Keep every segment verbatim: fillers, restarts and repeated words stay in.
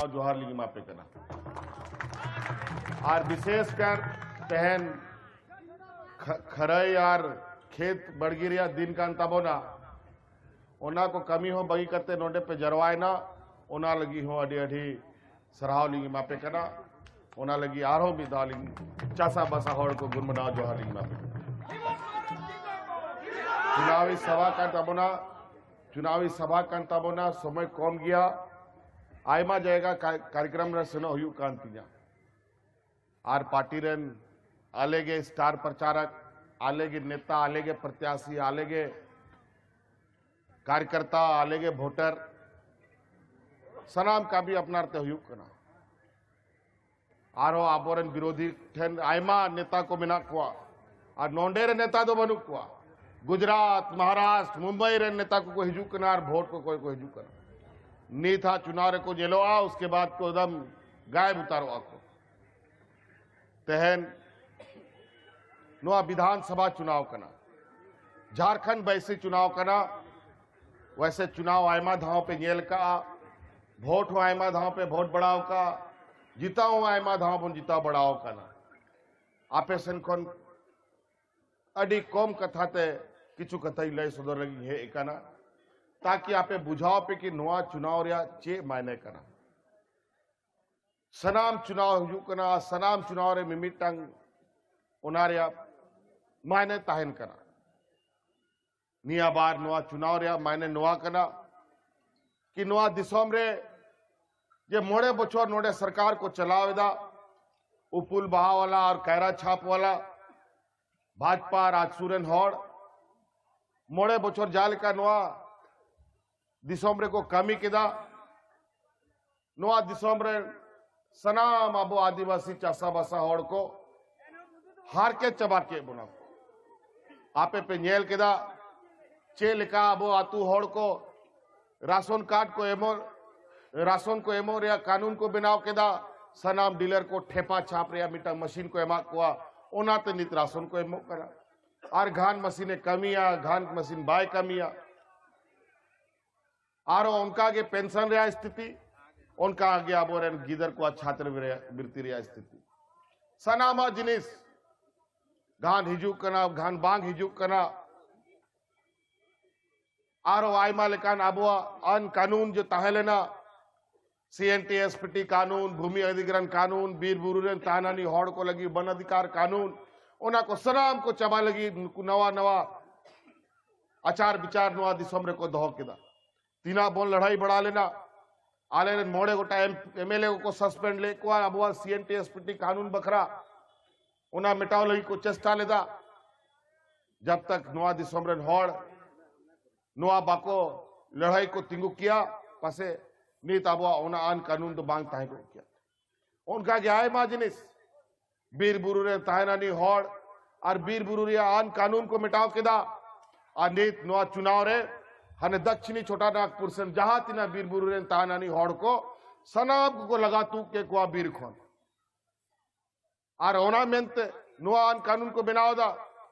ᱡᱚᱦᱟᱨ ᱞᱤᱧ ᱮᱢᱟ ᱯᱮ ᱠᱟᱱᱟ᱾ ᱟᱨ ᱵᱤᱥᱮᱥ ᱠᱟᱨ ᱛᱮᱦᱮᱧ ᱠᱷᱟᱹᱨᱟᱹᱭ ᱟᱨ ᱠᱷᱮᱛ ᱵᱟᱲᱜᱮ ᱨᱮᱭᱟᱜ ᱫᱤᱱ ᱠᱟᱱ ᱛᱟᱵᱚᱱᱟ᱾ ᱚᱱᱟ ᱠᱚ ᱠᱟᱹᱢᱤ ᱦᱚᱸ ᱵᱟᱹᱜᱤ ᱠᱟᱛᱮ ᱱᱚᱰᱮ ᱯᱮ ᱡᱟᱨᱣᱟᱭᱮᱱᱟ, ᱚᱱᱟ ᱞᱟᱹᱜᱤᱫ ᱦᱚᱸ ᱟᱹᱰᱤ ᱟᱹᱰᱤ ᱥᱟᱨᱦᱟᱣ ᱞᱤᱧ ᱮᱢᱟ ᱯᱮ ᱠᱟᱱᱟ᱾ ᱚᱱᱟ ᱞᱟᱹᱜᱤᱫ ᱟᱨᱦᱚᱸ ᱢᱤᱫ ᱫᱷᱟᱣ ᱞᱤᱧ ᱪᱟᱥᱟ ᱵᱟᱥᱟ ᱦᱚᱲ ᱠᱚ ᱜᱩᱱ ᱢᱟᱱᱟᱣ ᱡᱚᱦᱟᱨ ᱞᱤᱧ ᱮᱢᱟ ᱯᱮ ᱠᱟᱱᱟ᱾ ᱪᱩᱱᱟᱣᱤ ᱥᱟᱵᱷᱟ ᱠᱟᱱ ᱛᱟᱵᱚᱱᱟ, ᱪᱩᱱᱟᱣᱤ ᱥᱟᱵᱷᱟ ᱠᱟᱱ ᱛᱟᱵᱚᱱᱟ, ᱥᱚᱢᱚᱭ ᱠᱚᱢ ᱜᱮᱭᱟ᱾ ᱟᱭᱢᱟ ᱡᱟᱭᱜᱟ ᱠᱟ-, ᱠᱟᱨᱭᱚᱠᱨᱚᱢ ᱨᱮ ᱥᱮᱱᱚᱜ ᱦᱩᱭᱩᱜ ᱠᱟᱱ ᱛᱤᱧᱟ᱾ ᱟᱨ ᱯᱟᱨᱴᱤ ᱨᱮᱱ ᱟᱞᱮ ᱜᱮ ᱥᱴᱟᱨ ᱯᱨᱚᱪᱟᱨᱚᱠ, ᱟᱞᱮ ᱜᱮ ᱱᱮᱛᱟ, ᱟᱞᱮ ᱜᱮ ᱯᱨᱚᱛᱭᱟᱥᱤ, ᱟᱞᱮ ᱜᱮ ᱠᱟᱨᱭᱚᱠᱚᱨᱛᱟ, ᱟᱞᱮ ᱜᱮ ᱵᱷᱳᱴᱟᱨ, ᱥᱟᱱᱟᱢ ᱠᱟᱹᱢᱤ ᱟᱯᱱᱟᱨ ᱛᱮ ᱦᱩᱭᱩᱜ ᱠᱟᱱᱟ᱾ ᱟᱨᱦᱚᱸ ᱟᱵᱚᱨᱮᱱ ᱵᱤᱨᱳᱫᱷᱤ ᱴᱷᱮᱱ ᱟᱭᱢᱟ ᱱᱮᱛᱟ ᱠᱚ ᱢᱮᱱᱟᱜ ᱠᱚᱣᱟ, ᱟᱨ ᱱᱚᱰᱮ ᱨᱮ ᱱᱮᱛᱟ ᱫᱚ ᱵᱟᱹᱱᱩᱜ ᱠᱚᱣᱟ᱾ ᱜᱩᱡᱽᱨᱟᱴ, ᱢᱚᱦᱟᱨᱟᱥᱴᱨ, ᱢᱩᱢᱵᱟᱭ ᱨᱮᱱ ᱱᱮᱛᱟ ᱠᱚᱠᱚ ᱦᱤᱡᱩᱜ ᱠᱟᱱᱟ ᱟᱨ ᱵᱷᱳᱴ ᱠᱚ ᱠᱚᱭ ᱠᱚ ᱦᱤᱡᱩᱜ ᱠᱟᱱᱟ᱾ ᱱᱤᱛ ᱦᱟᱸᱜ ᱪᱩᱱᱟᱣ ᱨᱮᱠᱚ ᱧᱮᱞᱚᱜᱼᱟ, ᱩᱥᱠᱮ ᱵᱟᱫ ᱠᱚ ᱮᱠᱫᱚᱢ ᱜᱟᱭᱮᱵ ᱩᱛᱟᱨᱚᱜᱼᱟ ᱠᱚ᱾ ᱛᱮᱦᱮᱧ ᱱᱚᱣᱟ ᱵᱤᱫᱷᱟᱱ ᱥᱚᱵᱷᱟ ᱪᱩᱱᱟᱣ ᱠᱟᱱᱟ, ᱡᱷᱟᱨᱠᱷᱚᱸᱰ ᱵᱟᱭᱥᱤ ᱪᱩᱱᱟᱣ ᱠᱟᱱᱟ᱾ ᱣᱮᱥᱮ ᱪᱩᱱᱟᱣ ᱟᱭᱢᱟ ᱫᱷᱟᱣ ᱯᱮ ᱧᱮᱞ ᱠᱟᱜᱼᱟ, ᱵᱷᱳᱴ ᱦᱚᱸ ᱟᱭᱢᱟ ᱫᱷᱟᱣ ᱯᱮ ᱵᱷᱳᱴ ᱵᱟᱲᱟᱣ ᱠᱟᱜᱼᱟ, ᱡᱤᱛᱟᱣ ᱦᱚᱸ ᱟᱭᱢᱟ ᱫᱷᱟᱣ ᱵᱚᱱ ᱡᱤᱛᱟᱣ ᱵᱟᱲᱟᱣ ᱠᱟᱱᱟ᱾ ᱟᱯᱮ ᱥᱮᱱ ᱠᱷᱚᱱ ᱟᱹᱰᱤ ᱠᱚᱢ ᱠᱟᱛᱷᱟ ᱛᱮ ᱠᱤᱪᱷᱩ ᱠᱟᱛᱷᱟᱧ ᱞᱟᱹᱭ ᱥᱚᱫᱚᱨ ᱞᱟᱹᱜᱤᱫ ᱤᱧ ᱦᱮᱡ ᱟᱠᱟᱱᱟ, ᱛᱟᱠᱤ ᱟᱯᱮ ᱵᱩᱡᱷᱟᱣ ᱯᱮ ᱠᱤ ᱱᱚᱣᱟ ᱪᱩᱱᱟᱣ ᱨᱮᱭᱟᱜ ᱪᱮᱫ ᱢᱟᱭᱱᱮ ᱠᱟᱱᱟ᱾ ᱥᱟᱱᱟᱢ ᱪᱩᱱᱟᱣ ᱦᱩᱭᱩᱜ ᱠᱟᱱᱟ, ᱥᱟᱱᱟᱢ ᱪᱩᱱᱟᱣ ᱨᱮ ᱢᱤᱢᱤᱫᱴᱟᱝ ᱚᱱᱟ ᱨᱮᱭᱟᱜ ᱢᱟᱭᱱᱮ ᱛᱟᱦᱮᱱ ᱠᱟᱱᱟ᱾ ᱱᱤᱭᱟᱹ ᱵᱟᱨ ᱱᱚᱣᱟ ᱪᱩᱱᱟᱣ ᱨᱮᱭᱟᱜ ᱢᱟᱭᱱᱮ ᱱᱚᱣᱟ ᱠᱟᱱᱟ ᱠᱤ ᱱᱚᱣᱟ ᱫᱤᱥᱚᱢ ᱨᱮ ᱡᱮ ᱢᱚᱬᱮ ᱵᱚᱪᱷᱚᱨ ᱱᱚᱰᱮ ᱥᱚᱨᱠᱟᱨ ᱠᱚ ᱪᱟᱞᱟᱣ ᱮᱫᱟ, ᱩᱯᱩᱞ ᱵᱟᱦᱟ ᱣᱟᱞᱟ ᱟᱨ ᱠᱟᱭᱨᱟ ᱪᱷᱟᱯ ᱣᱟᱞᱟ ᱵᱷᱟᱡᱽᱯᱟ ᱟᱨ ᱟᱡᱥᱩ ᱨᱮᱱ ᱦᱚᱲ ᱢᱚᱬᱮ ᱵᱚᱪᱷᱚᱨ ᱡᱟᱦᱟᱸ ᱞᱮᱠᱟ ᱱᱚᱣᱟ ᱫᱤᱥᱚᱢ ᱨᱮᱠᱚ ᱠᱟᱹᱢᱤ ᱠᱮᱫᱟ, ᱱᱚᱣᱟ ᱫᱤᱥᱚᱢ ᱨᱮᱱ ᱥᱟᱱᱟᱢ ᱟᱵᱚ ᱟᱹᱫᱤᱵᱟᱹᱥᱤ ᱪᱟᱥᱟᱵᱟᱥᱟ ᱦᱚᱲ ᱠᱚ ᱦᱟᱨᱠᱮᱛ ᱪᱟᱵᱟ ᱠᱮᱫ ᱵᱚᱱᱟ᱾ ᱟᱯᱮ ᱯᱮ ᱧᱮᱞ ᱠᱮᱫᱟ ᱪᱮᱫ ᱞᱮᱠᱟ ᱟᱵᱚ ᱟᱹᱛᱩ ᱦᱚᱲ ᱠᱚ ᱨᱟᱥᱚᱱ ᱠᱟᱨᱰ ᱠᱚ ᱮᱢᱚᱜ, ᱨᱟᱥᱚᱱ ᱠᱚ ᱮᱢᱚᱜ ᱨᱮᱭᱟᱜ ᱠᱟᱹᱱᱩᱱ ᱠᱚ ᱵᱮᱱᱟᱣ ᱠᱮᱫᱟ᱾ ᱥᱟᱱᱟᱢ ᱰᱤᱞᱟᱨ ᱠᱚ ᱴᱷᱮᱯᱟ ᱪᱷᱟᱯ ᱨᱮᱭᱟᱜ ᱢᱤᱫᱴᱟᱝ ᱢᱮᱥᱤᱱ ᱠᱚ ᱮᱢᱟᱜ ᱠᱚᱣᱟ, ᱚᱱᱟᱛᱮ ᱱᱤᱛ ᱨᱟᱥᱚᱱ ᱠᱚ ᱮᱢᱚᱜ ᱠᱟᱱᱟ᱾ ᱟᱨ ᱜᱷᱟᱱ ᱢᱮᱥᱤᱱᱮ ᱠᱟᱹᱢᱤᱭᱟ, ᱜᱷᱟᱱ ᱢᱮᱥᱤᱱ ᱵᱟᱭ ᱠᱟᱹᱢᱤᱭᱟ᱾ ᱟᱨᱚ ᱚᱱᱠᱟ ᱜᱮ ᱯᱮᱱᱥᱚᱱ ᱨᱮᱭᱟᱜ ᱥᱛᱷᱤᱛᱤ, ᱚᱱᱠᱟ ᱜᱮ ᱟᱵᱚᱨᱮᱱ ᱜᱤᱫᱟᱹᱨ ᱠᱚᱣᱟᱜ ᱪᱷᱟᱛᱨᱚ ᱵᱨᱤ- ᱵᱨᱤᱛᱛᱤ ᱨᱮᱭᱟᱜ ᱥᱛᱷᱤᱛᱤ᱾ ᱥᱟᱱᱟᱢᱟᱜ ᱡᱤᱱᱤᱥ ᱜᱷᱟᱱ ᱦᱤᱡᱩᱜ ᱠᱟᱱᱟ, ᱜᱷᱟᱱ ᱵᱟᱝ ᱦᱤᱡᱩᱜ ᱠᱟᱱᱟ᱾ ᱟᱨᱚ ᱟᱭᱢᱟ ᱞᱮᱠᱟᱱ ᱟᱵᱚᱣᱟᱜ ᱟᱹᱱ ᱠᱟᱹᱱᱩᱱ ᱡᱮ ᱛᱟᱦᱮᱸ ᱞᱮᱱᱟ, ᱥᱤ N T S P T ᱠᱟᱹᱱᱩᱱ, ᱵᱷᱩᱢᱤ ᱚᱫᱷᱤᱜᱨᱚᱦᱚᱱ ᱠᱟᱹᱱᱩᱱ, ᱵᱤᱨ ᱵᱩᱨᱩ ᱨᱮᱱ ᱛᱟᱦᱮᱱᱟᱱᱤ ᱦᱚᱲ ᱠᱚ ᱞᱟᱹᱜᱤᱫ ᱵᱚᱱ ᱚᱫᱷᱤᱠᱟᱨ ᱠᱟᱹᱱᱩᱱ, ᱚᱱᱟ ᱠᱚ ᱥᱟᱱᱟᱢ ᱠᱚ ᱪᱟᱵᱟ ᱞᱟᱹᱜᱤᱫ ᱱᱩᱠᱩ ᱱᱟᱣᱟ ᱱᱟᱣᱟ ᱟᱪᱟᱨ ᱵᱤᱪᱟᱨ ᱱᱚᱣᱟ ᱫᱤᱥᱚᱢ ᱨᱮᱠᱚ ᱫᱚᱦᱚ ᱠᱮᱫᱟ᱾ ᱛᱤᱱᱟᱹᱜ ᱵᱚᱱ ᱞᱟᱹᱲᱦᱟᱹᱭ ᱵᱟᱲᱟ ᱞᱮᱱᱟ, ᱟᱞᱮᱨᱮᱱ ᱢᱚᱬᱮ ᱜᱚᱴᱟ ᱮᱢ ᱮᱞ ᱮ ᱠᱚᱠᱚ ᱥᱟᱥᱯᱮᱱᱰ ᱞᱮᱫ ᱠᱚᱣᱟ ᱟᱵᱚᱣᱟᱜ ᱥᱤ N T S P T ᱠᱟᱹᱱᱩᱱ ᱵᱟᱠᱷᱨᱟ᱾ ᱚᱱᱟ ᱢᱮᱴᱟᱣ ᱞᱟᱹᱜᱤᱫ ᱠᱚ ᱪᱮᱥᱴᱟ ᱞᱮᱫᱟ᱾ ᱡᱟᱵ ᱛᱟᱠ ᱱᱚᱣᱟ ᱫᱤᱥᱚᱢ ᱨᱮᱱ ᱦᱚᱲ ᱱᱚᱣᱟ ᱵᱟᱠᱚ ᱞᱟᱹᱲᱦᱟᱹᱭ ᱠᱚ ᱛᱤᱸᱜᱩ ᱠᱮᱭᱟ, ᱯᱟᱥᱮ ᱱᱤᱛ ᱟᱵᱚᱣᱟᱜ ᱚᱱᱟ ᱟᱹᱱ ᱠᱟᱹᱱᱩᱱ ᱫᱚ ᱵᱟᱝ ᱛᱟᱦᱮᱸ ᱠᱚᱜ ᱠᱮᱭᱟ᱾ ᱚᱱᱠᱟ ᱜᱮ ᱟᱭᱢᱟ ᱡᱤᱱᱤᱥ, ᱵᱤᱨ ᱵᱩᱨᱩ ᱨᱮ ᱛᱟᱦᱮᱱᱟᱱᱤ ᱦᱚᱲ ᱟᱨ ᱵᱤᱨ ᱵᱩᱨᱩ ᱨᱮᱭᱟᱜ ᱟᱹᱱ ᱠᱟᱹᱱᱩᱱ ᱠᱚ ᱢᱮᱴᱟᱣ ᱠᱮᱫᱟ᱾ ᱟᱨ ᱱᱤᱛ ᱱᱚᱣᱟ ᱪᱩᱱᱟᱣ ᱨᱮ ᱦᱟᱱᱮ ᱫᱟᱠᱪᱷᱤᱱᱤ ᱪᱷᱳᱴᱟ ᱱᱟᱜᱽᱯᱩᱨ ᱥᱮᱱ ᱡᱟᱦᱟᱸ ᱛᱤᱱᱟᱹᱜ ᱵᱤᱨ ᱵᱩᱨᱩ ᱨᱮᱱ ᱛᱟᱦᱮᱱᱟᱱᱤ ᱦᱚᱲ ᱠᱚ ᱥᱟᱱᱟᱢ ᱠᱚᱠᱚ ᱞᱟᱜᱟ ᱛᱩᱫ ᱠᱮᱫ ᱠᱚᱣᱟ ᱵᱤᱨ ᱠᱷᱚᱱ᱾ ᱟᱨ ᱚᱱᱟ ᱢᱮᱱᱛᱮ ᱱᱚᱣᱟ ᱟᱹᱱ ᱠᱟᱹᱱᱩᱱ ᱠᱚ ᱵᱮᱱᱟᱣ ᱮᱫᱟ,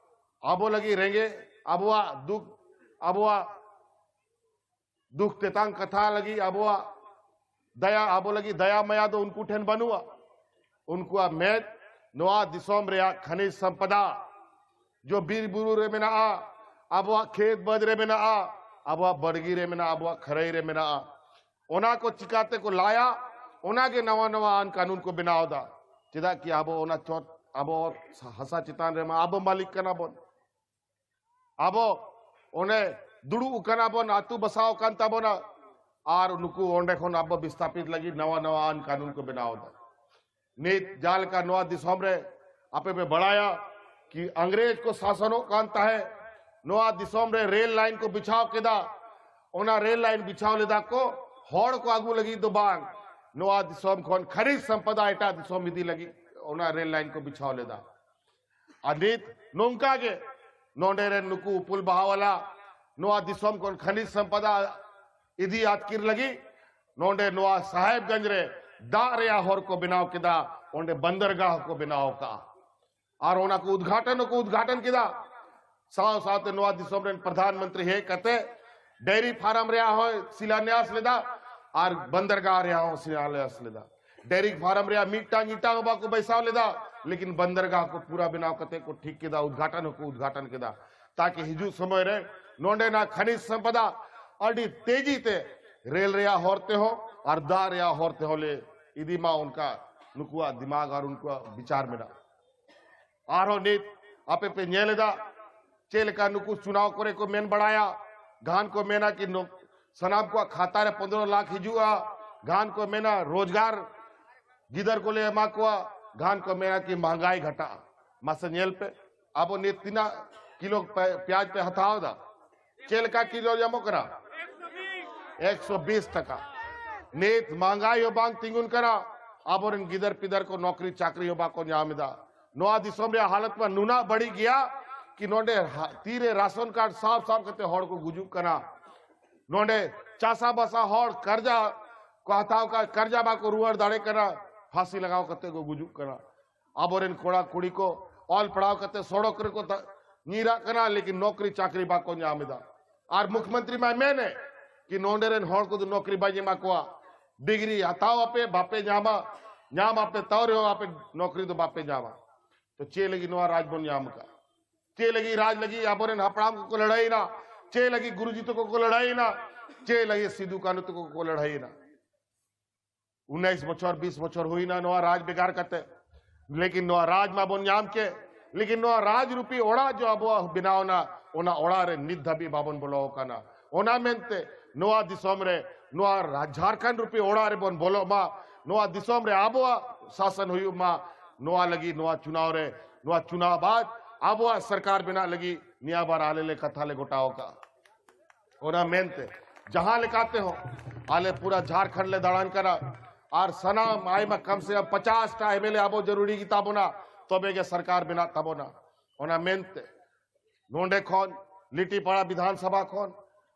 ᱟᱵᱚ ᱞᱟᱹᱜᱤᱫ ᱨᱮᱸᱜᱮᱡ, ᱟᱵᱚᱣᱟᱜ ᱫᱩᱠ, ᱟᱵᱚᱣᱟᱜ ᱫᱩᱠ ᱛᱮᱛᱟᱝ ᱠᱟᱛᱷᱟ ᱞᱟᱹᱜᱤᱫ ᱟᱵᱚᱣᱟᱜ ᱫᱟᱭᱟ, ᱟᱵᱚ ᱞᱟᱹᱜᱤᱫ ᱫᱟᱭᱟ ᱢᱟᱭᱟ ᱫᱚ ᱩᱱᱠᱩ ᱴᱷᱮᱱ ᱵᱟᱹᱱᱩᱜᱼᱟ᱾ ᱩᱱᱠᱩᱣᱟᱜ ᱢᱮᱫ ᱱᱚᱣᱟ ᱫᱤᱥᱚᱢ ᱨᱮᱭᱟᱜ ᱠᱷᱟᱱᱤᱡ ᱥᱚᱢᱯᱚᱫᱟ, ᱡᱚ ᱵᱤᱨ ᱵᱩᱨᱩ ᱨᱮ ᱢᱮᱱᱟᱜᱼᱟ, ᱟᱵᱚᱣᱟᱜ ᱠᱷᱮᱛ ᱵᱟᱹᱫᱽ ᱨᱮ ᱢᱮᱱᱟᱜᱼᱟ, ᱟᱵᱚᱣᱟᱜ ᱵᱟᱲᱜᱤ ᱨᱮ ᱢᱮᱱᱟᱜᱼᱟ, ᱟᱵᱚᱣᱟᱜ ᱠᱷᱟᱹᱨᱟᱹᱭ ᱨᱮ ᱢᱮᱱᱟᱜᱼᱟ, ᱚᱱᱟ ᱠᱚ ᱪᱤᱠᱟᱛᱮ ᱠᱚ ᱞᱟᱭᱟ, ᱚᱱᱟ ᱜᱮ ᱱᱟᱣᱟ ᱱᱟᱣᱟ ᱟᱹᱱ ᱠᱟᱹᱱᱩᱱ ᱠᱚ ᱵᱮᱱᱟᱣ ᱮᱫᱟ᱾ ᱪᱮᱫᱟᱜ ᱠᱤ ᱟᱵᱚ ᱚᱱᱟ ᱪᱚᱴ, ᱟᱵᱚ ᱦᱟᱥᱟ ᱪᱮᱛᱟᱱ ᱨᱮᱢᱟ ᱟᱵᱚ ᱢᱟᱹᱞᱤᱠ ᱠᱟᱱᱟ ᱵᱚᱱ᱾ ᱟᱵᱚ ᱚᱸᱰᱮ ᱫᱩᱲᱩᱵ ᱟᱠᱟᱱᱟ ᱵᱚᱱ, ᱟᱹᱛᱩ ᱵᱟᱥᱟᱣ ᱟᱠᱟᱱ ᱛᱟᱵᱚᱱᱟ, ᱟᱨ ᱱᱩᱠᱩ ᱚᱸᱰᱮ ᱠᱷᱚᱱ ᱟᱵᱚ ᱵᱤᱥᱛᱷᱟᱯᱤᱛ ᱞᱟᱹᱜᱤᱫ ᱱᱟᱣᱟ ᱱᱟᱣᱟ ᱟᱹᱱ ᱠᱟᱹᱱᱩᱱ ᱠᱚ ᱵᱮᱱᱟᱣ ᱮᱫᱟ᱾ ᱱᱤᱛ ᱡᱟᱦᱟᱸ ᱞᱮᱠᱟ ᱱᱚᱣᱟ ᱫᱤᱥᱚᱢ ᱨᱮ ᱟᱯᱮ ᱯᱮ ᱵᱟᱲᱟᱭᱟ ᱠᱤ ᱤᱝᱨᱮᱡᱽ ᱠᱚ ᱥᱟᱥᱚᱱᱚᱜ ᱠᱟᱱ ᱛᱟᱦᱮᱸᱫ, ᱱᱚᱣᱟ ᱫᱤᱥᱚᱢ ᱨᱮ ᱨᱮᱞ ᱞᱟᱭᱤᱱ ᱠᱚ ᱵᱤᱪᱷᱟᱣ ᱠᱮᱫᱟ᱾ ᱚᱱᱟ ᱨᱮᱞ ᱞᱟᱭᱤᱱ ᱵᱤᱪᱷᱟᱣ ᱞᱮᱫᱟ ᱠᱚ ᱦᱚᱲ ᱠᱚ ᱟᱹᱜᱩ ᱞᱟᱹᱜᱤᱫ ᱫᱚ ᱵᱟᱝ, ᱱᱚᱣᱟ ᱫᱤᱥᱚᱢ ᱠᱷᱚᱱ ᱠᱷᱟᱱᱤᱡ ᱥᱚᱢᱯᱚᱫᱟ ᱮᱴᱟᱜ ᱫᱤᱥᱚᱢ ᱤᱫᱤ ᱞᱟᱹᱜᱤᱫ ᱚᱱᱟ ᱨᱮᱞ ᱞᱟᱭᱤᱱ ᱠᱚ ᱵᱤᱪᱷᱟᱣ ᱞᱮᱫᱟ᱾ ᱟᱨ ᱱᱤᱛ ᱱᱚᱝᱠᱟ ᱜᱮ ᱱᱚᱰᱮ ᱨᱮᱱ ᱱᱩᱠᱩ ᱩᱯᱩᱞ ᱵᱟᱦᱟᱣᱟᱞᱟ ᱱᱚᱣᱟ ᱫᱤᱥᱚᱢ ᱠᱷᱚᱱ ᱠᱷᱟᱱᱤᱡ ᱥᱚᱢᱯᱚᱫᱟ ᱤᱫᱤ ᱟᱹᱛᱠᱤᱨ ᱞᱟᱹᱜᱤᱫ ᱱᱚᱰᱮ ᱱᱚᱣᱟ ᱥᱟᱦᱮᱵᱽᱜᱚᱸᱡᱽ ᱨᱮ ᱫᱟᱜ ᱨᱮᱭᱟᱜ ᱦᱚᱨ ᱠᱚ ᱵᱮᱱᱟᱣ ᱠᱮᱫᱟ, ᱚᱸᱰᱮ ᱵᱚᱱᱫᱚᱨᱜᱟᱦ ᱠᱚ ᱵᱮᱱᱟᱣ ᱠᱟᱜᱼᱟ᱾ ᱟᱨ ᱚᱱᱟ ᱠᱚ ᱩᱫᱽᱜᱷᱟᱴᱚᱱ ᱦᱚᱸᱠᱚ ᱩᱫᱽᱜᱷᱟᱴᱚᱱ ᱠᱮᱫᱟ᱾ ᱥᱟᱶ ᱥᱟᱶᱛᱮ ᱱᱚᱣᱟ ᱫᱤᱥᱚᱢ ᱨᱮᱱ ᱯᱨᱚᱫᱷᱟᱱ ᱢᱚᱱᱛᱨᱤ ᱦᱮᱡ ᱠᱟᱛᱮ ᱰᱮᱭᱨᱤ ᱯᱷᱟᱨᱢ ᱨᱮᱭᱟᱜ ᱦᱚᱸᱭ ᱥᱤᱞᱟᱱᱭᱟᱥ ᱞᱮᱫᱟ᱾ ᱟᱨ ᱵᱚᱱᱫᱚᱨᱜᱟᱦ ᱨᱮᱭᱟᱜ ᱦᱚᱸ ᱥᱤᱞᱟᱞᱭᱟᱥ ᱞᱮᱫᱟ᱾ ᱰᱮᱭᱨᱤ ᱯᱷᱟᱨᱢ ᱨᱮᱭᱟᱜ ᱢᱤᱫᱴᱟᱝ ᱤᱴᱟ ᱦᱚᱸ ᱵᱟᱠᱚ ᱵᱟᱹᱭᱥᱟᱣ ᱞᱮᱫᱟ, ᱞᱮᱠᱤᱱ ᱵᱚᱱᱫᱚᱨᱜᱟᱦ ᱠᱚ ᱯᱩᱨᱟ ᱵᱮᱱᱟᱣ ᱠᱟᱛᱮ ᱠᱚ ᱴᱷᱤᱠ ᱠᱮᱫᱟ, ᱩᱫᱽᱜᱷᱟᱴᱚᱱ ᱦᱚᱸᱠᱚ ᱩᱫᱽᱜᱷᱟᱴᱚᱱ ᱠᱮᱫᱟ, ᱛᱟᱠᱤ ᱦᱤᱡᱩᱜ ᱥᱚᱢᱚᱭ ᱨᱮ ᱱᱚᱰᱮᱱᱟᱜ ᱠᱷᱟᱱᱤᱡ ᱥᱚᱢᱯᱚᱫᱟ ᱟᱹᱰᱤ ᱛᱮᱡᱤ ᱛᱮ ᱨᱮᱞ ᱨᱮᱭᱟᱜ ᱦᱚᱨ ᱛᱮᱦᱚᱸ ᱟᱨ ᱫᱟᱜ ᱨᱮᱭᱟᱜ ᱦᱚᱨ ᱛᱮᱦᱚᱸ ᱞᱮ ᱤᱫᱤ ᱢᱟ, ᱚᱱᱠᱟ ᱱᱩᱠᱩᱣᱟᱜ ᱫᱤᱢᱟᱜᱽ ᱟᱨ ᱩᱱᱠᱩᱣᱟᱜ ᱵᱤᱪᱟᱨ ᱢᱮᱱᱟᱜᱼᱟ᱾ ᱟᱨᱦᱚᱸ ᱱᱤᱛ ᱟᱯᱮ ᱯᱮ ᱧᱮᱞ ᱮᱫᱟ, ᱪᱮᱫ ᱞᱮᱠᱟ ᱱᱩᱠᱩ ᱪᱩᱱᱟᱣ ᱠᱚᱨᱮ ᱠᱚ ᱢᱮᱱ ᱵᱟᱲᱟᱭᱟ, ᱜᱟᱱ ᱠᱚ ᱢᱮᱱᱟ ᱠᱤ ᱱᱩ-, ᱥᱟᱱᱟᱢ ᱠᱚᱣᱟᱜ ᱠᱷᱟᱛᱟ ᱨᱮ ᱯᱚᱱᱫᱽᱨᱚ ᱞᱟᱠᱷ ᱦᱤᱡᱩᱜᱼᱟ, ᱜᱟᱱ ᱠᱚ ᱢᱮᱱᱟ ᱨᱳᱡᱽᱜᱟᱨ ᱜᱤᱫᱟᱹᱨ ᱠᱚᱞᱮ ᱮᱢᱟ ᱠᱚᱣᱟ, ᱜᱟᱱ ᱠᱚ ᱢᱮᱱᱟ ᱠᱤ ᱢᱟᱦᱟᱸᱜᱟᱭ ᱜᱷᱟᱴᱟᱜᱼᱟ᱾ ᱢᱟᱥᱮ ᱧᱮᱞ ᱯᱮ, ᱟᱵᱚ ᱱᱤᱛ ᱛᱤᱱᱟᱹᱜ ᱠᱤᱞᱳ ᱯᱮ-, ᱯᱮᱸᱭᱟᱡᱽ ᱯᱮ ᱦᱟᱛᱟᱣ ᱮᱫᱟ? ᱪᱮᱫ ᱞᱮᱠᱟ ᱠᱤᱞᱳ ᱧᱟᱢᱚᱜ ᱠᱟᱱᱟ? ᱮᱠᱥᱚ ᱵᱤᱥ ᱴᱟᱠᱟ᱾ ᱱᱤᱛ ᱢᱟᱦᱟᱸᱜᱟᱭ ᱦᱚᱸ ᱵᱟᱝ ᱛᱤᱸᱜᱩᱱ ᱠᱟᱱᱟ, ᱟᱵᱚᱨᱮᱱ ᱜᱤᱫᱟᱹᱨ ᱯᱤᱫᱟᱹᱨ ᱠᱚ ᱱᱚᱠᱨᱤ ᱪᱟᱠᱨᱤ ᱦᱚᱸ ᱵᱟᱠᱚ ᱧᱟᱢ ᱮᱫᱟ᱾ ᱱᱚᱣᱟ ᱫᱤᱥᱚᱢ ᱨᱮᱭᱟᱜ ᱦᱟᱞᱚᱛ ᱢᱟ ᱱᱩᱱᱟᱹᱜ ᱵᱟᱹᱲᱤᱡ ᱜᱮᱭᱟ ᱠᱤ ᱱᱚᱰᱮ ᱦᱟ-, ᱛᱤᱨᱮ ᱨᱟᱥᱚᱱ ᱠᱟᱨᱰ ᱥᱟᱵ ᱥᱟᱵ ᱠᱟᱛᱮ ᱦᱚᱲ ᱠᱚ ᱜᱩᱡᱩᱜ ᱠᱟᱱᱟ᱾ ᱱᱚᱰᱮ ᱪᱟᱥᱟ ᱵᱟᱥᱟ ᱦᱚᱲ ᱠᱟᱨᱡᱟ ᱠᱚ ᱦᱟᱛᱟᱣ ᱠᱟᱜ, ᱠᱟᱨᱡᱟ ᱵᱟᱠᱚ ᱨᱩᱣᱟᱹᱲ ᱫᱟᱲᱮ ᱠᱟᱱᱟ, ᱯᱷᱟᱸᱥᱤ ᱞᱟᱜᱟᱣ ᱠᱟᱛᱮ ᱠᱚ ᱜᱩᱡᱩᱜ ᱠᱟᱱᱟ᱾ ᱟᱵᱚᱨᱮᱱ ᱠᱚᱲᱟ ᱠᱩᱲᱤ ᱠᱚ ᱚᱞ ᱯᱟᱲᱦᱟᱣ ᱠᱟᱛᱮ ᱥᱚᱲᱚᱠ ᱨᱮᱠᱚ ᱛᱟ-, ᱧᱤᱨᱟᱜ ᱠᱟᱱᱟ, ᱞᱮᱠᱤᱱ ᱱᱚᱠᱨᱤ ᱪᱟᱠᱨᱤ ᱵᱟᱠᱚ ᱧᱟᱢ ᱮᱫᱟ᱾ ᱟᱨ ᱢᱩᱠᱷᱭᱚᱢᱚᱱᱛᱨᱤ ᱢᱟᱭ ᱢᱮᱱᱮ ᱠᱤ ᱱᱚᱰᱮ ᱨᱮᱱ ᱦᱚᱲ ᱠᱚᱫᱚ ᱱᱚᱠᱨᱤ ᱵᱟᱹᱧ ᱮᱢᱟ ᱠᱚᱣᱟ, ᱰᱤᱜᱽᱨᱤ ᱦᱟᱛᱟᱣ ᱟᱯᱮ, ᱵᱟᱯᱮ ᱧᱟᱢᱟ, ᱧᱟᱢ ᱟᱯᱮ ᱛᱟᱣ ᱨᱮᱦᱚᱸ ᱟᱯᱮ ᱱᱚᱠᱨᱤ ᱫᱚ ᱵᱟᱯᱮ ᱧᱟᱢᱟ᱾ ᱛᱚ ᱪᱮᱫ ᱞᱟᱹᱜᱤᱫ ᱱᱚᱣᱟ ᱨᱟᱡᱽ ᱵᱚᱱ ᱧᱟᱢ ᱟᱠᱟᱫ? ᱪᱮᱫ ᱞᱟᱹᱜᱤᱫ ᱨᱟᱡᱽ ᱞᱟᱹᱜᱤᱫ ᱟᱵᱚᱨᱮᱱ ᱦᱟᱯᱲᱟᱢ ᱠᱚᱠᱚ ᱞᱟᱹᱲᱦᱟᱹᱭᱮᱱᱟ? ᱪᱮᱫ ᱞᱟᱹᱜᱤᱫ ᱜᱩᱨᱩᱡᱤ ᱛᱟᱠᱚ ᱠᱚ ᱞᱟᱹᱲᱦᱟᱹᱭᱮᱱᱟ? ᱪᱮᱫ ᱞᱟᱹᱜᱤᱫ ᱥᱤᱫᱩ ᱠᱟᱹᱱᱦᱩ ᱛᱟᱠᱚ ᱠᱚ ᱞᱟᱹᱲᱦᱟᱹᱭᱮᱱᱟ? ᱩᱱᱤᱥ ᱵᱚᱪᱷᱚᱨ, ᱵᱤᱥ ᱵᱚᱪᱷᱚᱨ ᱦᱩᱭᱱᱟ ᱱᱚᱣᱟ ᱨᱟᱡᱽ ᱵᱷᱮᱜᱟᱨ ᱠᱟᱛᱮ, ᱞᱮᱠᱤᱱ ᱱᱚᱣᱟ ᱨᱟᱡᱽ ᱢᱟᱵᱚᱱ ᱧᱟᱢ ᱠᱮ, ᱞᱮᱠᱤᱱ ᱱᱚᱣᱟ ᱨᱟᱡᱽ ᱨᱩᱯᱤ ᱚᱲᱟᱜ ᱡᱚ ᱟᱵᱚᱣᱟᱜ ᱵᱮᱱᱟᱣᱱᱟ, ᱚᱱᱟ ᱚᱲᱟᱜ ᱨᱮ ᱱᱤᱛ ᱫᱷᱟᱹᱵᱤᱡ ᱵᱟᱵᱚᱱ ᱵᱚᱞᱚ ᱟᱠᱟᱱᱟ᱾ ᱚᱱᱟ ᱢᱮᱱᱛᱮ ᱱᱚᱣᱟ ᱫᱤᱥᱚᱢ ᱨᱮ, ᱱᱚᱣᱟ ᱨᱟ-, ᱡᱷᱟᱲᱠᱷᱚᱸᱰ ᱨᱩᱯᱤ ᱚᱲᱟᱜ ᱨᱮᱵᱚᱱ ᱵᱚᱞᱚᱜ ᱢᱟ, ᱱᱚᱣᱟ ᱫᱤᱥᱚᱢ ᱨᱮ ᱟᱵᱚᱣᱟᱜ ᱥᱟᱥᱚᱱ ᱦᱩᱭᱩᱜ ᱢᱟ, ᱱᱚᱣᱟ ᱞᱟᱹᱜᱤᱫ ᱱᱚᱣᱟ ᱪᱩᱱᱟᱣ ᱨᱮ, ᱱᱚᱣᱟ ᱪᱩᱱᱟᱣ ᱵᱟᱫ ᱟᱵᱚᱣᱟᱜ ᱥᱚᱨᱠᱟᱨ ᱵᱮᱱᱟᱜ ᱞᱟᱹᱜᱤᱫ ᱱᱤᱭᱟᱹ ᱵᱟᱨ ᱟᱞᱮ ᱞᱮ ᱠᱟᱛᱷᱟ ᱞᱮ ᱜᱚᱴᱟᱣ ᱟᱠᱟᱫᱼᱟ᱾ ᱚᱱᱟ ᱢᱮᱱᱛᱮ ᱡᱟᱦᱟᱸ ᱞᱮᱠᱟ ᱛᱮᱦᱚᱸ ᱟᱞᱮ ᱯᱩᱨᱟ ᱡᱷᱟᱲᱠᱷᱚᱸᱰ ᱞᱮ ᱫᱟᱬᱟᱱ ᱠᱟᱱᱟ, ᱟᱨ ᱥᱟᱱᱟᱢ ᱟᱭᱢᱟ ᱠᱚᱢ ᱥᱮ ᱠᱚᱢ ᱯᱚᱪᱟᱥ ᱴᱟ ᱮᱢ ᱮᱞ ᱮ ᱟᱵᱚ ᱡᱟᱹᱨᱩᱲᱤ ᱜᱮ ᱛᱟᱵᱚᱱᱟ, ᱛᱚᱵᱮ ᱜᱮ ᱥᱚᱨᱠᱟᱨ ᱵᱮᱱᱟᱜ ᱛᱟᱵᱚᱱᱟ᱾ ᱚᱱᱟ ᱢᱮᱱᱛᱮ ᱱᱚᱰᱮ ᱠᱷᱚᱱ, ᱞᱤᱴᱤᱯᱟᱲᱟ ᱵᱤᱫᱷᱟᱱ ᱥᱚᱵᱷᱟ ᱠᱷᱚᱱ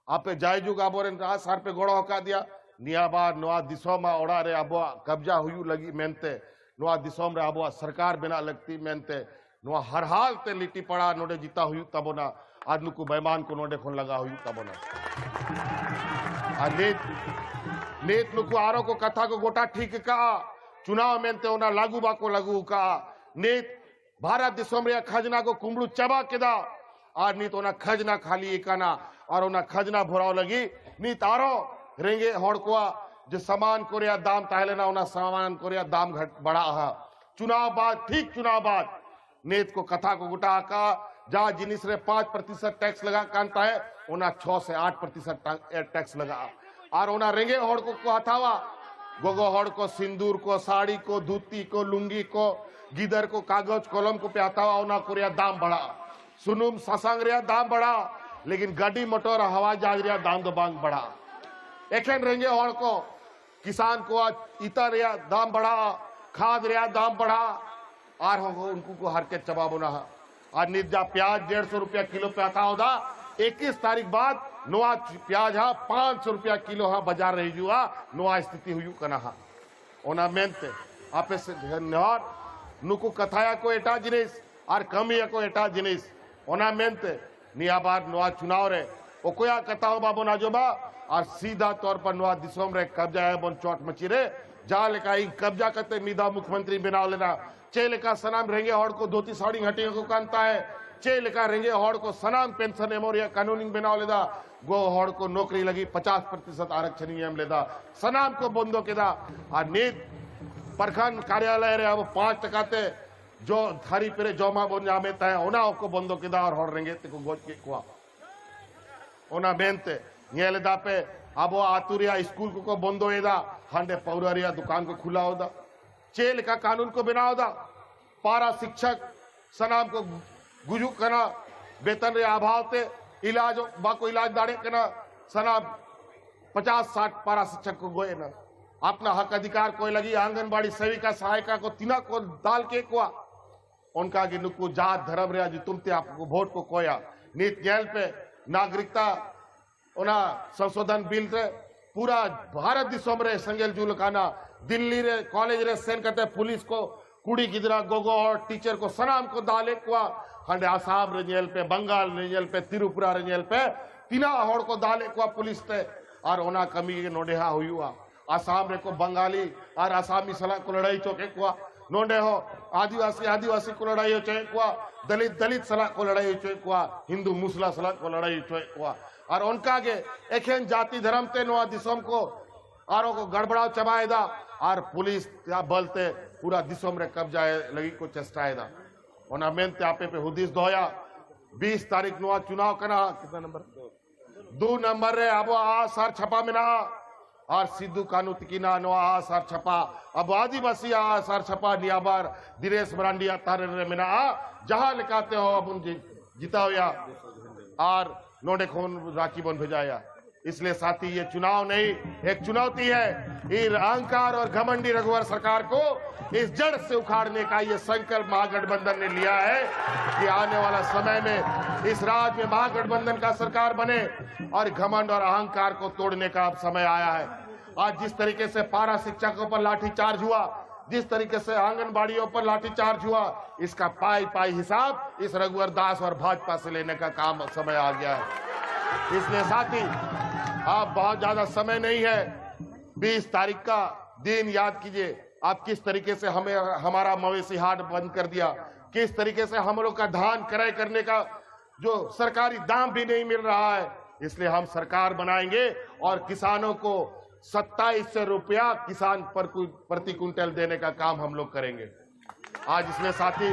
ᱟᱯᱮ ᱡᱟᱭᱡᱩᱜᱽ ᱟᱵᱚᱨᱮᱱ ᱨᱟᱡᱽ ᱥᱟᱨ ᱯᱮ ᱜᱚᱲᱚ ᱟᱠᱟᱫᱮᱭᱟ, ᱱᱤᱭᱟᱹ ᱵᱟᱨ ᱱᱚᱣᱟ ᱫᱤᱥᱚᱢ ᱟᱜ ᱚᱲᱟᱜ ᱨᱮ ᱟᱵᱚᱣᱟᱜ ᱠᱟᱵᱽᱡᱟ ᱦᱩᱭᱩᱜ ᱞᱟᱹᱜᱤᱫ ᱢᱮᱱᱛᱮ, ᱱᱚᱣᱟ ᱫᱤᱥᱚᱢ ᱨᱮ ᱟᱵᱚᱣᱟᱜ ᱥᱚᱨᱠᱟᱨ ᱵᱮᱱᱟᱜ ᱞᱟᱹᱠᱛᱤ ᱢᱮᱱᱛᱮ, ᱱᱚᱣᱟ ᱦᱟᱨᱦᱟᱞ ᱛᱮ ᱞᱤᱴᱤᱯᱟᱲᱟ ᱱᱚᱰᱮ ᱡᱤᱛᱟᱹ ᱦᱩᱭᱩᱜ ᱛᱟᱵᱚᱱᱟ ᱟᱨ ᱱᱩᱠᱩ ᱵᱮᱭᱢᱟᱱ ᱠᱚ ᱱᱚᱰᱮ ᱠᱷᱚᱱ ᱞᱟᱜᱟ ᱦᱩᱭᱩᱜ ᱛᱟᱵᱚᱱᱟ᱾ ᱟᱨ ᱱᱤᱛ ᱱᱤᱛ ᱱᱩᱠᱩ ᱟᱨᱚ ᱠᱚ ᱠᱟᱛᱷᱟ ᱠᱚ ᱜᱚᱴᱟ ᱴᱷᱤᱠ ᱟᱠᱟᱜᱼᱟ, ᱪᱩᱱᱟᱣ ᱢᱮᱱᱛᱮ ᱚᱱᱟ ᱞᱟᱹᱜᱩ ᱵᱟᱠᱚ ᱞᱟᱹᱜᱩ ᱟᱠᱟᱜᱼᱟ᱾ ᱱᱤᱛ ᱵᱷᱟᱨᱚᱛ ᱫᱤᱥᱚᱢ ᱨᱮᱭᱟᱜ ᱠᱷᱟᱡᱽᱱᱟ ᱠᱚ ᱠᱩᱢᱵᱽᱲᱩ ᱪᱟᱵᱟ ᱠᱮᱫᱟ, ᱟᱨ ᱱᱤᱛ ᱚᱱᱟ ᱠᱷᱟᱡᱽᱱᱟ ᱠᱷᱟᱹᱞᱤ ᱟᱠᱟᱱᱟ᱾ ᱟᱨ ᱚᱱᱟ ᱠᱷᱟᱡᱽᱱᱟ ᱵᱷᱚᱨᱟᱣ ᱞᱟᱹᱜᱤᱫ ᱱᱤᱛ ᱟᱨᱚ ᱨᱮᱸᱜᱮᱡ ᱦᱚᱲ ᱠᱚᱣᱟᱜ ᱡᱮ ᱥᱟᱢᱟᱱ ᱠᱚ ᱨᱮᱭᱟᱜ ᱫᱟᱢ ᱛᱟᱦᱮᱸ ᱞᱮᱱᱟ, ᱚᱱᱟ ᱥᱟᱢᱟᱱ ᱠᱚ ᱨᱮᱭᱟᱜ ᱫᱟᱢ ᱜᱷᱟᱴ ᱵᱟᱲᱟᱜᱼᱟ᱾ ᱪᱩᱱᱟᱣ ᱵᱟᱫ, ᱴᱷᱤᱠ ᱪᱩᱱᱟᱣ ᱵᱟᱫ ᱱᱤᱛ ᱠᱚ ᱠᱟᱛᱷᱟ ᱠᱚ ᱜᱚᱴᱟ ᱟᱠᱟᱫᱼᱟ, ᱡᱟ ᱡᱤᱱᱤᱥ ᱨᱮ ᱯᱟᱸᱪ ᱯᱨᱚᱛᱤᱥᱚᱛ ᱴᱮᱠᱥ ᱞᱟᱜᱟᱜ ᱠᱟᱱ ᱛᱟᱦᱮᱸᱫ, ᱚᱱᱟ ᱪᱷᱚ ᱥᱮ ᱟᱴ ᱯᱨᱚᱛᱤᱥᱚᱛ ᱴᱟ-, ᱮ, ᱴᱮᱠᱥ ᱞᱟᱜᱟᱜᱼᱟ᱾ ᱟᱨ ᱚᱱᱟ ᱨᱮᱸᱜᱮᱡ ᱦᱚᱲ ᱠᱚᱠᱚ ᱦᱟᱛᱟᱣᱟ, ᱜᱚᱜᱚ ᱦᱚᱲ ᱠᱚ ᱥᱤᱸᱫᱩᱨ ᱠᱚ, ᱥᱟᱹᱲᱤ ᱠᱚ, ᱫᱷᱩᱛᱤ ᱠᱚ, ᱞᱩᱝᱜᱤ ᱠᱚ, ᱜᱤᱫᱟᱹᱨ ᱠᱚ ᱠᱟᱜᱚᱡᱽ ᱠᱚᱞᱚᱢ ᱠᱚᱯᱮ ᱦᱟᱛᱟᱣᱟ, ᱚᱱᱟ ᱠᱚ ᱨᱮᱭᱟᱜ ᱫᱟᱢ ᱵᱟᱲᱟᱜᱼᱟ᱾ ᱥᱩᱱᱩᱢ ᱥᱟᱥᱟᱝ ᱨᱮᱭᱟᱜ ᱫᱟᱢ ᱵᱟᱲᱟᱜᱼᱟ, ᱞᱮᱠᱤᱱ ᱜᱟᱹᱰᱤ ᱢᱚᱴᱚᱨ ᱦᱟᱣᱟᱡ ᱡᱟᱦᱟᱡ ᱨᱮᱭᱟᱜ ᱫᱟᱢ ᱫᱚ ᱵᱟᱝ ᱵᱟᱲᱟᱜᱼᱟ᱾ ᱮᱠᱷᱮᱱ ᱨᱮᱸᱜᱮᱡ ᱦᱚᱲ ᱠᱚ, ᱠᱤᱥᱟᱱ ᱠᱚᱣᱟᱜ ᱤᱛᱟᱹ ᱨᱮᱭᱟᱜ ᱫᱟᱢ ᱵᱟᱲᱟᱜᱼᱟ, ᱠᱷᱟᱫ ᱨᱮᱭᱟᱜ ᱫᱟᱢ ᱵᱟᱲᱟᱜᱼᱟ, ᱟᱨᱦᱚᱸ ᱩᱱᱠᱩ ᱠᱚ ᱦᱟᱨᱠᱮᱛ ᱪᱟᱵᱟ ᱵᱚᱱᱟ ᱦᱟᱸᱜ᱾ ᱟᱨ ᱱᱤᱛ ᱡᱟ ᱯᱮᱸᱭᱟᱡᱽ ᱰᱮᱲ ᱥᱚ ᱨᱩᱯᱤᱭᱟ ᱠᱤᱞᱳ ᱯᱮ ᱦᱟᱛᱟᱣ ᱮᱫᱟ, ᱮᱠᱤᱥ ᱛᱟᱹᱨᱤᱠᱷ ᱵᱟᱫ ᱱᱚᱣᱟ ᱯᱮᱸᱭᱟᱡᱽ ᱦᱟᱸᱜ ᱯᱟᱸᱪ ᱥᱚ ᱨᱩᱯᱤᱭᱟ ᱠᱤᱞᱳ ᱦᱟᱸᱜ ᱵᱟᱡᱟᱨ ᱨᱮ ᱦᱤᱡᱩᱜᱼᱟ᱾ ᱱᱚᱣᱟ ᱥᱛᱷᱤᱛᱤ ᱦᱩᱭᱩᱜ ᱠᱟᱱᱟ ᱦᱟᱸᱜ᱾ ᱚᱱᱟ ᱢᱮᱱᱛᱮ ᱟᱯᱮ ᱥᱮᱫ ᱱᱮᱦᱚᱨ, ᱱᱩᱠᱩ ᱠᱟᱛᱷᱟᱭᱟᱠᱚ ᱮᱴᱟᱜ ᱡᱤᱱᱤᱥ ᱟᱨ ᱠᱟᱹᱢᱤᱭᱟᱠᱚ ᱮᱴᱟᱜ ᱡᱤᱱᱤᱥ᱾ ᱚᱱᱟ ᱢᱮᱱᱛᱮ ᱱᱤᱭᱟᱹ ᱵᱟᱨ ᱱᱚᱣᱟ ᱪᱩᱱᱟᱣ ᱨᱮ ᱚᱠᱚᱭᱟᱜ ᱠᱟᱛᱷᱟ ᱦᱚᱸ ᱵᱟᱵᱚᱱ ᱟᱸᱡᱚᱢᱟ ᱟᱨ ᱥᱤᱫᱷᱟ ᱛᱚᱨ ᱯᱟᱨ ᱱᱚᱣᱟ ᱫᱤᱥᱚᱢ ᱨᱮ ᱠᱟᱵᱽᱡᱟᱭᱟᱵᱚᱱ ᱪᱚᱴ ᱢᱟᱹᱪᱤ ᱨᱮ᱾ ᱡᱟᱦᱟᱸ ᱞᱮᱠᱟ ᱤᱧ ᱠᱟᱵᱽᱡᱟ ᱠᱟᱛᱮ ᱢᱤᱫ ᱫᱷᱟᱣ ᱢᱩᱠᱷᱭᱚᱢᱚᱱᱛᱨᱤᱧ ᱵᱮᱱᱟᱣ ᱞᱮᱱᱟ, ᱪᱮᱫ ᱞᱮᱠᱟ ᱥᱟᱱᱟᱢ ᱨᱮᱸᱜᱮᱡ ᱦᱚᱲ ᱠᱚ ᱫᱷᱩᱛᱤ ᱥᱟᱹᱲᱤᱧ ᱦᱟᱹᱴᱤᱧ ᱟᱠᱚ ᱠᱟᱱ ᱛᱟᱦᱮᱸᱫ, ᱪᱮᱫ ᱞᱮᱠᱟ ᱨᱮᱸᱜᱮᱡ ᱦᱚᱲ ᱠᱚ ᱥᱟᱱᱟᱢ ᱯᱮᱱᱥᱚᱱ ᱮᱢᱚᱜ ᱨᱮᱭᱟᱜ ᱠᱟᱹᱱᱩᱱᱤᱧ ᱵᱮᱱᱟᱣ ᱞᱮᱫᱟ, ᱜᱚ ᱦᱚᱲ ᱠᱚ ᱱᱚᱠᱨᱤ ᱞᱟᱹᱜᱤᱫ ᱯᱚᱪᱟᱥ ᱯᱨᱚᱛᱤᱥᱚᱛ ᱟᱨᱚᱠᱪᱷᱚᱱᱤᱧ ᱮᱢ ᱞᱮᱫᱟ, ᱥᱟᱱᱟᱢ ᱠᱚ ᱵᱚᱱᱫᱚ ᱠᱮᱫᱟ᱾ ᱟᱨ ᱱᱤᱛ ᱯᱨᱚᱠᱷᱚᱸᱰ ᱠᱟᱨᱭᱟᱞᱚᱭ ᱨᱮ ᱟᱵᱚ ᱯᱟᱸᱪ ᱴᱟᱠᱟ ᱛᱮ ᱡᱚ ᱛᱷᱟᱹᱨᱤ ᱯᱮᱨᱮᱡ ᱡᱚᱢᱟᱜ ᱵᱚᱱ ᱧᱟᱢᱮᱫ ᱛᱟᱦᱮᱸᱫ, ᱚᱱᱟ ᱦᱚᱸᱠᱚ ᱵᱚᱱᱫᱚ ᱠᱮᱫᱟ ᱟᱨ ᱦᱚᱲ ᱨᱮᱸᱜᱮᱡ ᱛᱮᱠᱚ ᱜᱚᱡ ᱠᱮᱫ ᱠᱚᱣᱟ᱾ ᱚᱱᱟ ᱢᱮᱱᱛᱮ ᱧᱮᱞ ᱮᱫᱟ ᱯᱮ, ᱟᱵᱚ ᱟᱹᱛᱩ ᱨᱮᱭᱟᱜ ᱥᱠᱩᱞ ᱠᱚᱠᱚ ᱵᱚᱱᱫᱚᱭᱮᱫᱟ, ᱦᱟᱸᱰᱮ ᱯᱟᱹᱣᱨᱟᱹ ᱨᱮᱭᱟᱜ ᱫᱚᱠᱟᱱ ᱠᱚ ᱠᱷᱩᱞᱟᱹᱣ ᱮᱫᱟ᱾ ᱪᱮᱫ ᱞᱮᱠᱟ ᱠᱟᱹᱱᱩᱱ ᱠᱚ ᱵᱮᱱᱟᱣ ᱮᱫᱟ? ᱯᱟᱨᱟ ᱥᱤᱠᱪᱷᱚᱠ ᱥᱟᱱᱟᱢ ᱠᱚ ᱜᱩᱡᱩᱜ ᱠᱟᱱᱟ, ᱵᱮᱛᱚᱱ ᱨᱮᱭᱟᱜ ᱚᱵᱷᱟᱵ ᱛᱮ ᱤᱞᱟᱡᱽ ᱵᱟᱠᱚ ᱤᱞᱟᱡᱽ ᱫᱟᱲᱮᱭᱟᱜ ᱠᱟᱱᱟ᱾ ᱥᱟᱱᱟᱢ ᱯᱚᱪᱟᱥ ᱥᱟᱴ ᱯᱟᱨᱟ ᱥᱤᱠᱪᱷᱚᱠ ᱠᱚ ᱜᱚᱡ ᱮᱱᱟ᱾ ᱟᱯᱱᱟ ᱦᱚᱠ ᱚᱫᱷᱤᱠᱟᱨ ᱠᱚᱭ ᱞᱟᱹᱜᱤᱫ ᱟᱝᱜᱟᱱᱵᱟᱲᱤ ᱥᱮᱵᱤᱠᱟ ᱥᱟᱦᱟᱭᱤᱠᱟ ᱠᱚ ᱛᱤᱱᱟᱹᱜ ᱠᱚ ᱫᱟᱞ ᱠᱮᱫ ᱠᱚᱣᱟ᱾ ᱚᱱᱠᱟ ᱜᱮ ᱱᱩᱠᱩ ᱡᱟᱛ ᱫᱷᱚᱨᱚᱢ ᱨᱮᱭᱟᱜ ᱧᱩᱛᱩᱢ ᱛᱮ ᱟᱯ ᱠᱚ ᱵᱷᱳᱴ ᱠᱚ ᱠᱚᱭᱟ᱾ ᱱᱤᱛ ᱧᱮᱞ ᱯᱮ, ᱱᱟᱜᱚᱨᱤᱠᱛᱟ ᱚᱱᱟ ᱥᱚᱝᱥᱳᱫᱷᱚᱱ ᱵᱤᱞ ᱨᱮ ᱯᱩᱨᱟ ᱵᱷᱟᱨᱚᱛ ᱫᱤᱥᱚᱢ ᱨᱮ ᱥᱮᱸᱜᱮᱞ ᱡᱩᱞ ᱟᱠᱟᱱᱟ᱾ ᱫᱤᱞᱞᱤ ᱨᱮ ᱠᱚᱞᱮᱡᱽ ᱨᱮ ᱥᱮᱱ ᱠᱟᱛᱮ ᱯᱩᱞᱤᱥ ᱠᱚ ᱠᱩᱲᱤ ᱜᱤᱫᱽᱨᱟᱹ, ᱜᱚᱜᱚ ᱦᱚᱲ, ᱴᱤᱪᱟᱨ ᱠᱚ ᱥᱟᱱᱟᱢ ᱠᱚ ᱫᱟᱞᱮᱫ ᱠᱚᱣᱟ᱾ ᱦᱟᱸᱰᱮ ᱟᱥᱟᱢ ᱨᱮ ᱧᱮᱞ ᱯᱮ, ᱵᱟᱝᱜᱟᱞ ᱨᱮ ᱧᱮᱞ ᱯᱮ, ᱛᱨᱤᱯᱩᱨᱟ ᱨᱮ ᱧᱮᱞ ᱯᱮ, ᱛᱤᱱᱟᱹᱜ ᱦᱚᱲ ᱠᱚ ᱫᱟᱞᱮᱫ ᱠᱚᱣᱟ ᱯᱩᱞᱤᱥ ᱛᱮ᱾ ᱟᱨ ᱚᱱᱟ ᱠᱟᱹᱢᱤ ᱜᱮ ᱱᱚᱰᱮ ᱦᱟᱸᱜ ᱦᱩᱭᱩᱜᱼᱟ᱾ ᱟᱥᱟᱢ ᱨᱮᱠᱚ ᱵᱟᱝᱜᱟᱞᱤ ᱟᱨ ᱟᱥᱟᱢᱤ ᱥᱟᱞᱟᱜ ᱠᱚ ᱞᱟᱹᱲᱦᱟᱹᱭ ᱦᱚᱪᱚ ᱠᱮᱫ ᱠᱚᱣᱟ᱾ ᱱᱚᱰᱮ ᱦᱚᱸ ᱟᱹᱫᱤᱵᱟᱹᱥᱤ ᱟᱹᱫᱤᱵᱟᱹᱥᱤ ᱠᱚ ᱞᱟᱹᱲᱦᱟᱹᱭ ᱦᱚᱪᱚᱭᱮᱫ ᱠᱚᱣᱟ, ᱫᱟᱹᱞᱤᱛ ᱫᱟᱹᱞᱤᱛ ᱥᱟᱞᱟᱜ ᱠᱚ ᱞᱟᱹᱲᱦᱟᱹᱭ ᱦᱚᱪᱚᱭᱮᱫ ᱠᱚᱣᱟ, ᱦᱤᱱᱫᱩ ᱢᱩᱥᱞᱟ ᱥᱟᱞᱟᱜ ᱠᱚ ᱞᱟᱹᱲᱦᱟᱹᱭ ᱦᱚᱪᱚᱭᱮᱫ ᱠᱚᱣᱟ᱾ ᱟᱨ ᱚᱱᱠᱟ ᱜᱮ ᱮᱠᱷᱮᱱ ᱡᱟᱹᱛᱤ ᱫᱷᱚᱨᱚᱢ ᱛᱮ ᱱᱚᱣᱟ ᱫᱤᱥᱚᱢ ᱠᱚ ᱟᱨᱚ ᱠᱚ ᱜᱟᱲᱵᱟᱲᱟᱣ ᱪᱟᱵᱟᱭᱮᱫᱟ᱾ ᱟᱨ ᱯᱩᱞᱤᱥ ᱨᱮᱭᱟᱜ ᱵᱚᱞ ᱛᱮ ᱯᱩᱨᱟ ᱫᱤᱥᱚᱢ ᱨᱮ ᱠᱟᱵᱽᱡᱟ ᱞᱟᱹᱜᱤᱫ ᱠᱚ ᱪᱮᱥᱴᱟᱭᱮᱫᱟ᱾ ᱚᱱᱟ ᱢᱮᱱᱛᱮ ᱟᱯᱮ ᱯᱮ ᱦᱩᱫᱤᱥ ᱫᱚᱦᱚᱭᱟ, ᱵᱤᱥ ᱛᱟᱹᱨᱤᱠᱷ ᱱᱚᱣᱟ ᱪᱩᱱᱟᱣ ᱠᱟᱱᱟ᱾ ᱠᱤᱛᱱᱟ ᱱᱚᱢᱵᱚᱨ? ᱫᱩ ᱱᱚᱢᱵᱚᱨ ᱨᱮ ᱟᱵᱚᱣᱟᱜ ᱟᱜᱼᱥᱟᱨ ᱪᱷᱟᱯᱟ ᱢᱮᱱᱟᱜᱼᱟ᱾ ᱟᱨ ᱥᱤᱫᱩ ᱠᱟᱹᱱᱦᱩ ᱛᱤᱠᱤᱱᱟᱜ ᱱᱚᱣᱟ ᱟᱜᱼᱥᱟᱨ ᱪᱷᱟᱯᱟ, ᱟᱵᱚ ᱟᱹᱫᱤᱵᱟᱹᱥᱤᱭᱟᱜ ᱟᱜᱼᱥᱟᱨ ᱪᱷᱟᱯᱟ ᱱᱤᱭᱟᱹ ᱵᱟᱨ ᱫᱤᱱᱮᱥ ᱢᱟᱨᱟᱱᱰᱤᱭᱟᱜ ᱛᱟᱨᱮᱱ ᱨᱮ ᱢᱮᱱᱟᱜᱼᱟ᱾ ᱡᱟᱦᱟᱸ ᱞᱮᱠᱟᱛᱮ ᱦᱚᱸ ᱵᱚᱱ ᱡᱤ-, ᱡᱤᱛᱟᱣᱮᱭᱟ ᱟᱨ ᱱᱚᱰᱮ ᱠᱷᱚᱱ ᱨᱟᱸᱪᱤ ᱵᱚᱱ ᱵᱷᱮᱡᱟᱭᱟ᱾ इसलिए साथी, ये चुनाव नहीं, एक चुनौती है। इन अहंकार और घमंडी रघुवर सरकार को इस जड़ से उखाड़ने का ये संकल्प महागठबंधन ने लिया है कि आने वाला समय में इस राज्य में महागठबंधन का सरकार बने और घमंड और अहंकार को तोड़ने का अब समय आया है। आज जिस तरीके से पारा शिक्षकों पर लाठीचार्ज हुआ, जिस तरीके से आंगनबाड़ियों पर लाठीचार्ज हुआ, इसका पाई पाई हिसाब इस रघुवर दास और भाजपा से लेने का काम समय आ गया है। इसलिए साथी, आप बहुत ज्यादा समय नहीं है, बीस तारीख का दिन याद कीजिए। आप किस तरीके से हमें, हमारा मवेशी हाट बंद कर दिया, किस तरीके से हम लोग का धान क्रय करने का जो सरकारी दाम भी नहीं मिल रहा है, इसलिए हम सरकार बनाएंगे और किसानों को सत्ताईस सौ रुपया किसान पर कु-, प्रति कुंटल देने का काम हम लोग करेंगे। आज इसमें साथी,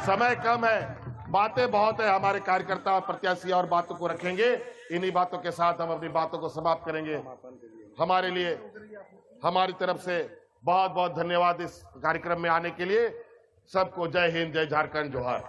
समय कम है, बातें बहुत है, हमारे कार्यकर्ता और प्रत्याशी और बातों को रखेंगे। इन्हीं बातों के साथ हम अपनी बातों को समाप्त करेंगे। हमारे लिए, हमारी तरफ से बहुत बहुत धन्यवाद इस कार्यक्रम में आने के लिए। सबको जय हिंद, जय झारखंड, जोहार।